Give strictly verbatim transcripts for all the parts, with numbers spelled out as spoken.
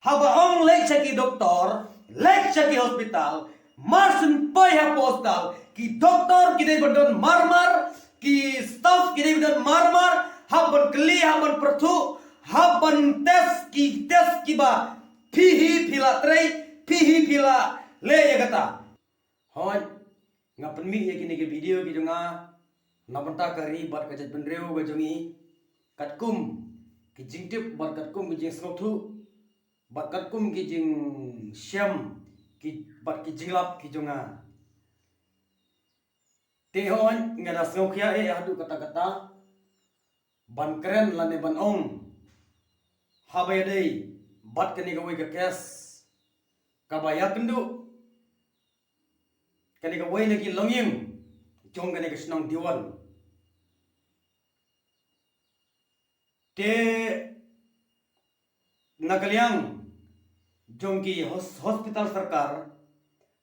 Haba ong leit sha ki doktor, leit sha ki hospital, mar shen poi hapoh hospital, ki doktor ki dei ban don marmar, ki staff ki dei ban don marmar, hap ban kylli, hap ban pyrthuh, hap ban test, ki test kiba phi hi phi la trei, phi hi phi la leh ïa kata. Hooid, nga pynmih ïa kine ki video ki jong nga na bynta ka ri bad ka jaitbynriew ka jong ngi, katkum ki jingtip bad katkum ki jingsngewthuh bad katkum ki jingshem ki bad ki jinglap ki jong nga. Te hooid, nga da sngewkhia eh haduh katta katta ban kren lane ban ong haba ïadei bad kane kawei ka case kaba ïakynduh, kane kawei na ki longïing jong kane ka shnong Diwan. Te na ka liang jong ki hos-, hospital sorkar,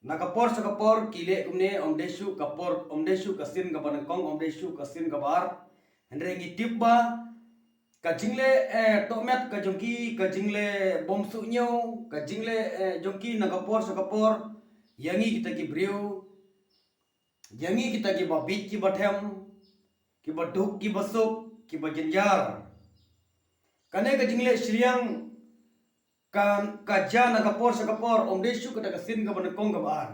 na ka por sha ka por ki leh kumne, ym dei shuh ka por, ym dei shuh ka sien kaba nyngkong, ym dei shuh ka sien kaba ar. Hynrei ngi tip ba ka jingleh, eh, tohmet ka jong ki, ka jingleh bym shuh ñiew, ka jingleh, eh, jong ki na ka por sha ka por, ïa ngi kita ki briew, ïa ngi kita kiba bieit kiba them, kiba duk kiba suk, kiba jynjar. Kane ka jingleh shiliang ka, ka jia na ka por sha ka por, ym dei shuh kata ka sien kaba nyngkong kaba ar.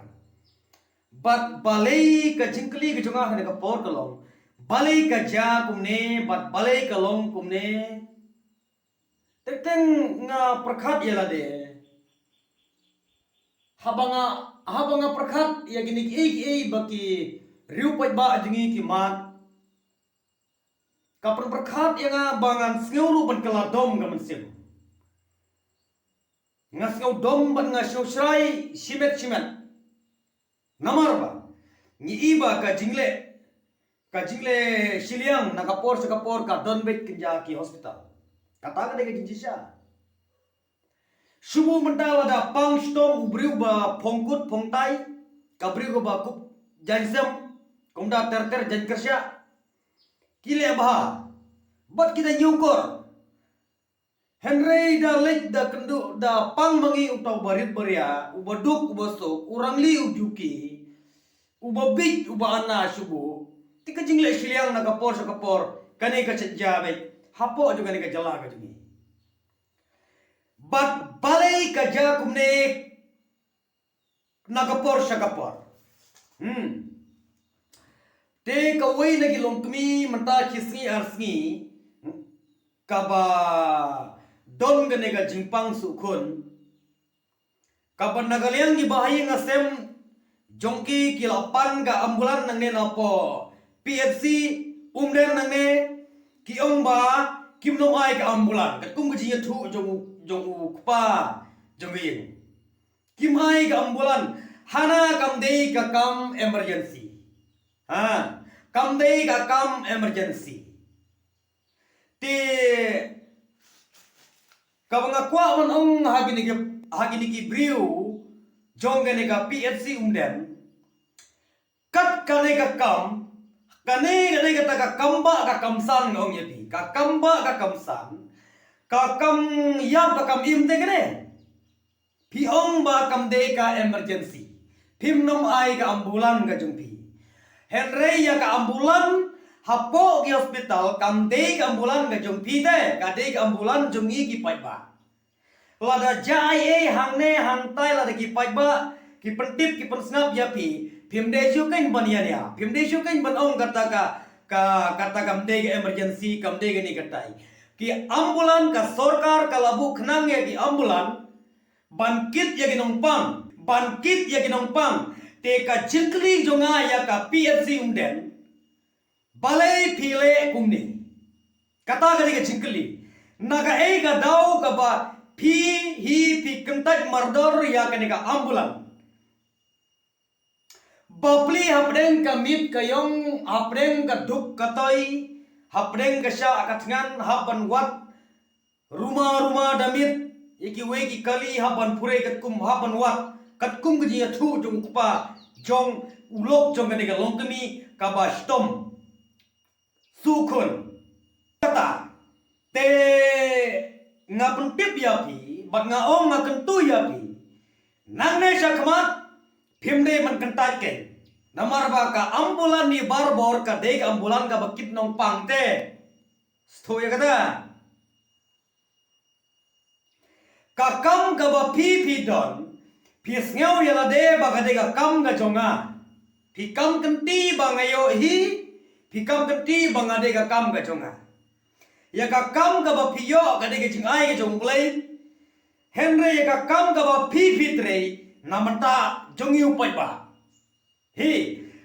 Bad balei, ka jingkylli ka jong nga ha kane ka por ka long, balei ka jia kumne, bad balei ka long kumne? Teng teng nga pyrkhat ïa lade. Haba nga, haba nga pyrkhat ïa kine kiei kiei ba ki riew paidbah jong ngi ki mad, ka pynpyrkhat ïa nga ba ngan sngew ruh ban kylla dom ka mynsiem. Nga sngew dom bad nga sngew shrai shimet shimet. Namar ba ngi i ba ka jingleh, ka jingleh shiliang na ka por sha ka por ka don beit kynja ki hospital. Kata ka dei ka jingshisha. Shu buh mynta lada pang shitom u briew ba phong kut phong tai, ka briew kaba kup jaiñsem, kumta ter ter jaiñkyrshah, ki leh bha bad ki da ñiewkor. Hynrei da leit da kynduh, da pang ma ngi uta uba rit ba ria, uba duk uba suk, u rangli u juki, uba bieit uba ana shu buh, te ka jingleh shiliang na ka por sha ka por kane ka shet jia beit hapoh jong kane ka jylla ka jong ngi. Bad balei ka jia kumne na ka por sha ka por? Hmm. Te kawei na ki longkmie mynta shi sngi ar sngi, hmm, kaba don kane ka jingpang suk khun, kaba na ka liang ki bahaïing hasem jong ki ki la pan ka ambulan nangne napoh P H C Umden nangne, ki ong ba kim nym ai ka ambulan, katkum ka jingïathuh jong u, jong u kpa jong ka ïing. Kim ai ka ambulan, hana kam dei ka kam emergency. Ha, kam dei ka kam emergency. Te kaba nga kwah ban ong ha kine ki, ha kine ki briew jong kane ka P H C Umden, kat kane ka kam, kane, kane kata ka kam ba ka kam san nga ong ïa phi, ka kam ba ka kam san, ka kam ïap ka kam im te kane. Phi ong ba kam dei ka emergency, phim nym ai ka ambulan ka jong phi. Hynrei ïa ka ambulan hapoh ki hospital kam dei ka ambulan ka jong phi te, ka dei ka ambulan jong ngi ki paidbah. Lada jia ei ei hangne hangtai, lada ki paidbah ki pyntip ki pynsngap ïa phi, phim dei shuh kein ban ïania, phim dei shuh kein ban ong kata ka, ka, kata kam dei ka emergency, kam dei kane katai. Ki ambulan, ka sorkar ka la buh khnang ïa ki ambulan ban kit ïa ki nongpang, ban kit ïa ki nongpang. Te ka jingkylli jong nga ïa ka P H C Umden, balei phi leh kumne? Kata ka dei ka jingkylli. Na kaei ka daw kaba phi hi phi kyntait mardor ïa kane ka ambulan? Bapli hapdeng ka miet ka ïong, hapdeng ka duk ka toi, hapdeng ka shah ka thngan, hap ban wad ruma ruma da miet ïa kiwei ki kali, hap ban pure katkum, hap ban wad katkum ka jingïathuh jong u kpa jong u lok jong kane ka longkmie kaba shitom suk khun. Kata te nga pyntip ïa phi Bad nga ong, nga kyntu ïa phi, nangne sha khmat phim dei ban kyntait keiñ. Namar ba ka ambulan i Barbor ka dei ka ambulan kaba kit nongpang te. Sngewthuh ïa kata. Ka kam kaba phi phi don, phi sngew ïa lade ba ka dei ka kam ka jong nga. Phi kam kynti ba nga ïoh hi, phi kam kynti ba nga dei ka kam ka jong nga. Ïa ka kam kaba phi ïoh ka dei ka jingai ka jong U Blei. Hynrei ïa ka kam kaba phi phi trei, na bynta jong ngi u paidbah. Hi,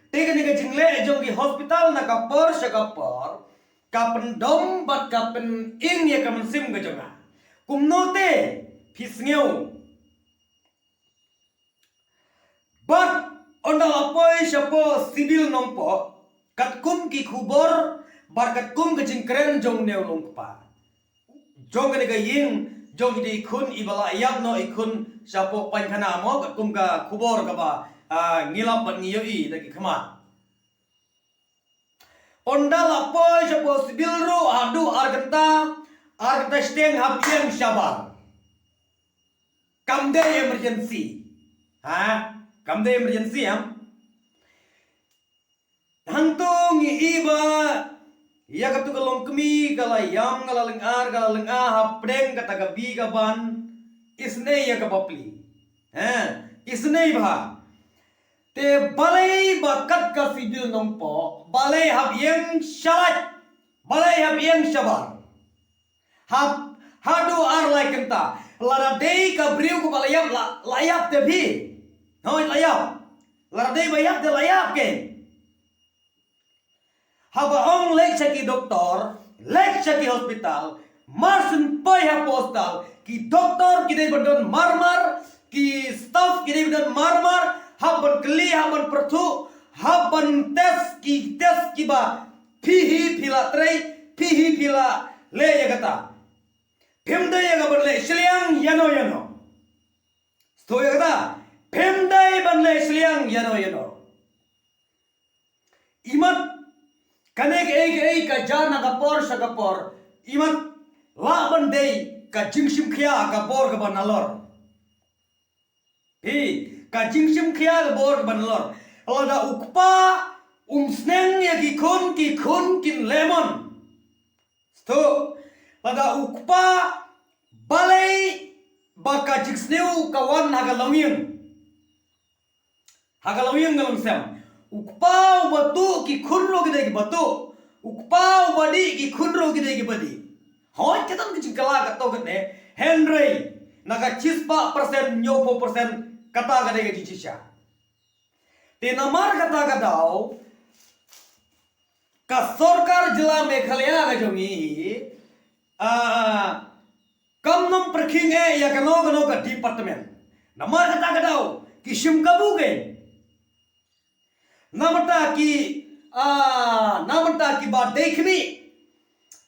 te kane ka jingleh jong ki hospital na ka por sha ka por, ka pyndom bad ka pynim ïa ka mynsiem ka jong nga. Kumno te phi sngew? Bad ynda la poi shapoh Civil Nongpoh, katkum ki khubor bad katkum ka jingkren jong une u long kpa jong kane ka ïing jong ine i khun iba la ïap noh i khun shapoh paikhana mo, katkum ka khubor kaba, ah, ngi lap bad ngi ïohi da ki khmat. Ynda la poi shapoh Civil ruh haduh ar kynta, ar kynta shiteng hap ïeng shabar. Kam dei emergency. Ha? Kam dei emergency, ha? Hangto ngi i ba ïa katu ka longkmie ka la ïam, ka la lyngngar, ka la lyngnga hapdeng kata ka bi ka ban. Isynei ïa ka bapli. Ha? Isynei bha. Te balei ba kat ka Civil Nongpoh, balei hap ïeng shalait, balei hap ïeng shabar. Hap, haduh ar lai kynta. Lada dei ka briew kaba la ïap, la, la ïap te phi. Hooid, la ïap. Lada dei ba ïap te la ïap keiñ. Haba ong leit sha ki doktor, leit sha ki hospital, mar shen poi hapoh hospital, ki doktor ki dei ban don marmar, ki staff ki dei ban don marmar, hap ban kylli, hap ban pyrthuh, hap ban test, ki test kiba phi hi phi la trei, phi hi phi la leh ïa kata. Phim dei ïa ka ban leh shiliang ïano ïano. Sngewthuh ïa kata. Phim dei ban leh shiliang ïano ïano. Imat kane kaei kaei ka jia na ka por sha ka por. Imat lah ban dei ka jingshim khia ka bor kaba nalor. Hi, ka jingshim khia ka bor kaba nalor. Lada u kpa um sneng ïa ki khun, ki khun kin leh mon. Sngewthuh, lada u kpa, balei ba ka jingsniew ka wan ha ka longïing. Ha ka longïing ka longsem. U kpa uba tuh ki khun ruh ki dei kiba tuh. U kpa uba dih ki khun ruh ki dei kiba dih. Hooid, kata ka jingkylla kato katne. Hynrei na ka shispah persen, hynñiewphew persen kata ka dei ka jingshisha. Te namar kata ka daw, ka sorkar jylla Meghalaya ka jong ngi, ah, kam nym pyrkhing eh ïa kano kano ka department. Namar kata ka daw, ki shim kabu keiñ. Na bynta ki, ah, na bynta kiba dei khmih,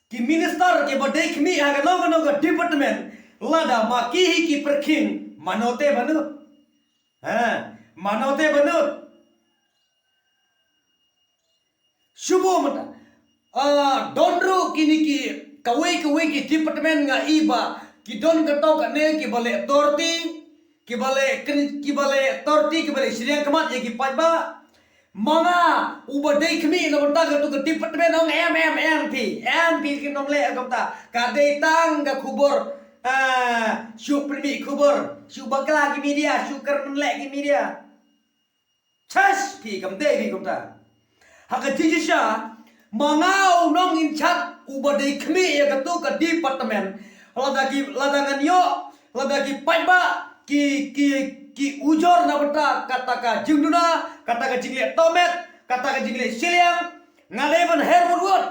ki minister kiba dei khmih ha kano kano ka department, lada ma ki hi ki pyrkhing, mano te ba nud. Ha, mano te ba nud. Shu bun mynta. Ah, don ruh kine ki kawei kawei ki department nga i ba ki don kato kane kiba leh torti, kiba leh kyn-, kiba leh torti, kiba leh shiliang khmat ïa ki paidbah. Ma nga uba dei khmih na bynta katu ka department, ong em em em phi, em phi kim nym leh kumta. Ka dei tang ka khubor, ah, shu pynmih khubor, shu bakla ki media, shu kyrmen leh ki media. Chas phi, kam dei phi kumta. Ha ka jingshisha, ma nga u nongïalam uba dei khmih ïa katu ka department. Lada ki, lada ngan ïoh, lada ki paidbah ki, ki, ki ujor na bynta kata ka jingduna, kata ka jingleh tohmet, kata ka jingleh shiliang, nga dei ban her wut wut.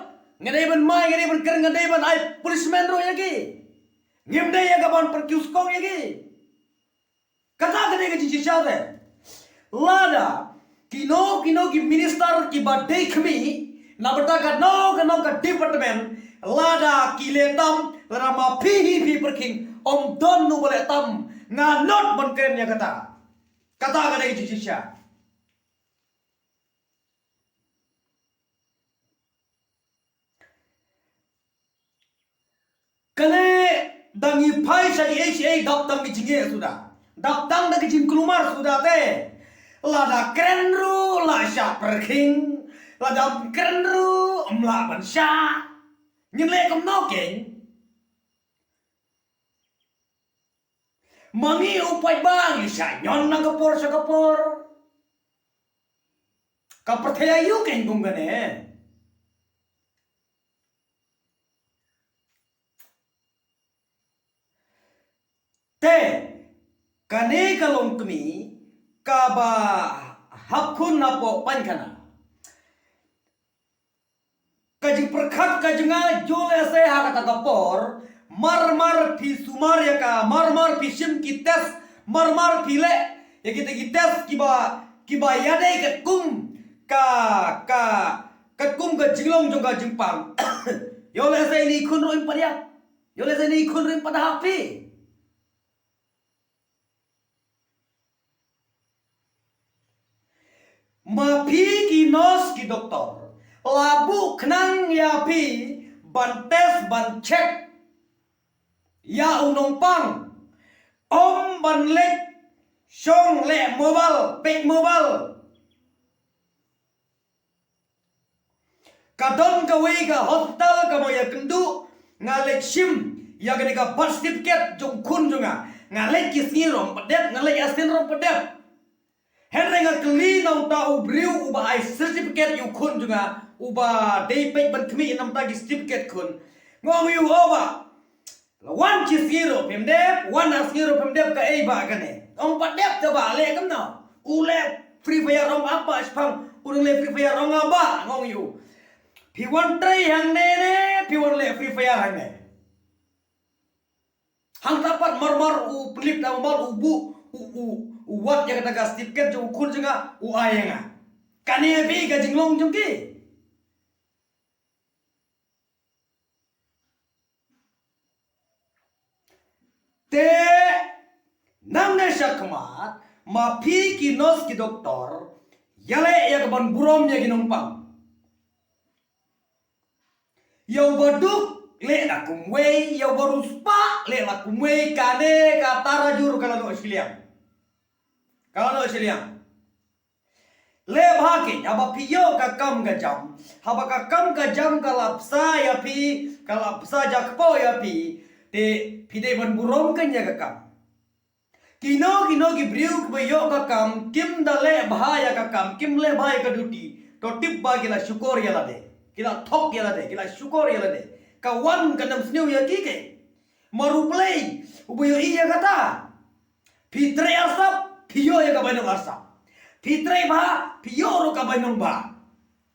Nga dei ban mai, nga dei ban kren, nga dei ban ai punishment ruh ïa ki. Ngim dei ïa ka ban pyrkiew skong ïa ki. Kata ka dei ka jingshisha te. Lada kino kino ki minister kiba dei khmih na bynta kano kano ka department, lada ki leh tam, lada ma phi hi phi pyrkhing, ym don uba leh tam, nga nud ban kren ïa kata. Kata ka dei ka jingshisha. Kane Dang ïa phai sha ki H A dap tang ki jingeh suda. Dap tang da ki jingkulmar suda te. Lada kren ruh la shah pyrkhing. Lada kren ruh ym lah ban shah. Ngin leh kumno keiñ? Ma ngi u paidbah ngi shah ñion na ka por sha ka por. Ka pyrthei aïu keiñ kum kane? Te kane ka longkmie kaba hap khun hapoh paikhana. Ka jingpyrkhat ka jong nga, ïoh lehse ha kata ka por, mar mar phi sumar ïa ka, mar mar phi shim ki test, mar mar phi leh ïa kita ki test kiba, kiba ïadei katkum ka, ka, katkum ka jinglong jong ka jingpang. Ïoh lehse ine i khun ruh im pat ïap. Ïoh lehse ine i khun ruh im pat hap phi. Ma phi ki nurse ki doktor la buh khnang ïa phi ban test ban check ïa u nongpang. Ym ban leit shong leh mobile, peit mobile. Ka don kawei ka hospital kaba ïakynduh, nga leit shim ïa kane ka birth certificate jong u khun jong nga. Nga leit ki sngi ruh ym pat dep, nga leit ar sien ruh ym pat dep. Hynrei nga kylli na uta u briew uba ai certificate ïa u khun jong nga, uba dei peit ban khmih na bynta ki certificate khun. Nga ong ïa u, "O bah, la wan shi sngi ruh phim dep, wan ar sngi ruh phim dep, kaei bah kane?" Ong, "Ym pat dep te bah, leh kumno? U leh Free Fire." Ong, "Ap bah shaphang, u dang leh Free Fire." Ong, "Ap bah," nga ong ïa u. "Phi wan trei hangne ne phi wan leh Free Fire hangne?" Hangta pat mar mar u pynlip da mar u buh, u, u, u wad ïa kata ka certificate jong u khun jong nga, u ai ïa nga. Kane phi ka jinglong jong ki. Te nangne shakhmat, ma phi ki nurse ki doktor, ïaleh ïa ka ban burom ïa ki nongpang. Ïa uba duk leh la kumwei, ïa uba riewspah leh la kumwei, kane ka tarajur ka la noh shiliang. Ka la noh shiliang. Leh bha keiñ, haba phi ïoh ka kam ka jam, haba ka kam ka jam ka la bsa ïa phi, ka la bsa jakpoh ïa phi, te phi dei ban burom keiñ ïa ka kam. Kino kino ki briew kiba ïoh ka kam, kim da leh bha ïa ka kam, kim leh bha ïa ka duty, to tip ba ki la shukor ïa lade, ki la thok ïa lade, ki la shukor ïa lade. Ka wan ka nam sniew ïa ki keiñ. Mar u Blei uba ïohi ïa kata. Phi trei arsap, phi ïoh ïa ka bainong arsap. Phi trei bha, phi ïoh ruh ka bainong bha.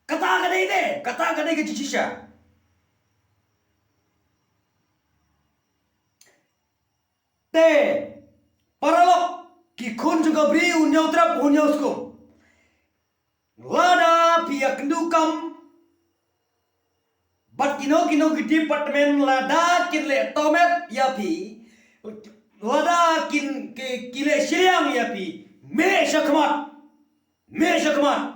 Kata ka dei de, kata ka dei ka jingshisha. Te paralok, ki khun jong ka bri, un ïoh trep, un ïoh skum. Lada phi ïakynduh kam bad kino kino ki department, lada kin leh tohmet ïa phi, lada kin ki, ki leh shiliang ïa phi, mih shakhmat. Mih shakhmat.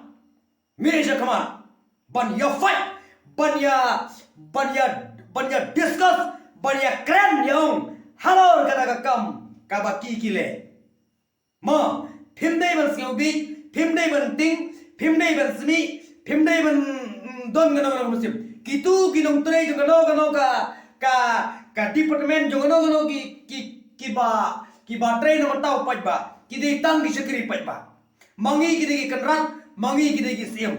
Mih shakhmat. Ban ïa fight, ban ïa, ban ïa, ban ïa discuss, ban ïa kren ïa ong halor kata ka kam kaba ki ki leh. Mo, phim dei ban sngewbit, phim dei ban tieng, phim dei ban snieh, phim dei ban, mm, don kano kano ka mynsiem. Kitu ki nongtrei jong kano kano ka, ka, ka department jong kano kano ki, ki, kiba, kiba trei na bynta u paidbah, ki dei tang ki shakri paidbah. Ma ngi ki dei ki kynrad, ma ngi ki dei ki syiem.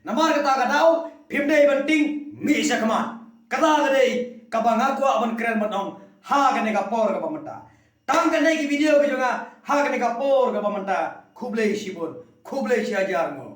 Namar kata ka daw, phim dei ban tieng, mih shakhmat. Kata ka dei kaba nga kwah ban kren ban ong ha kane ka por kaba mynta. Tang kane ki video ka jong nga ha kane ka por kaba mynta. Khublei shibun, khublei shihajar nguh.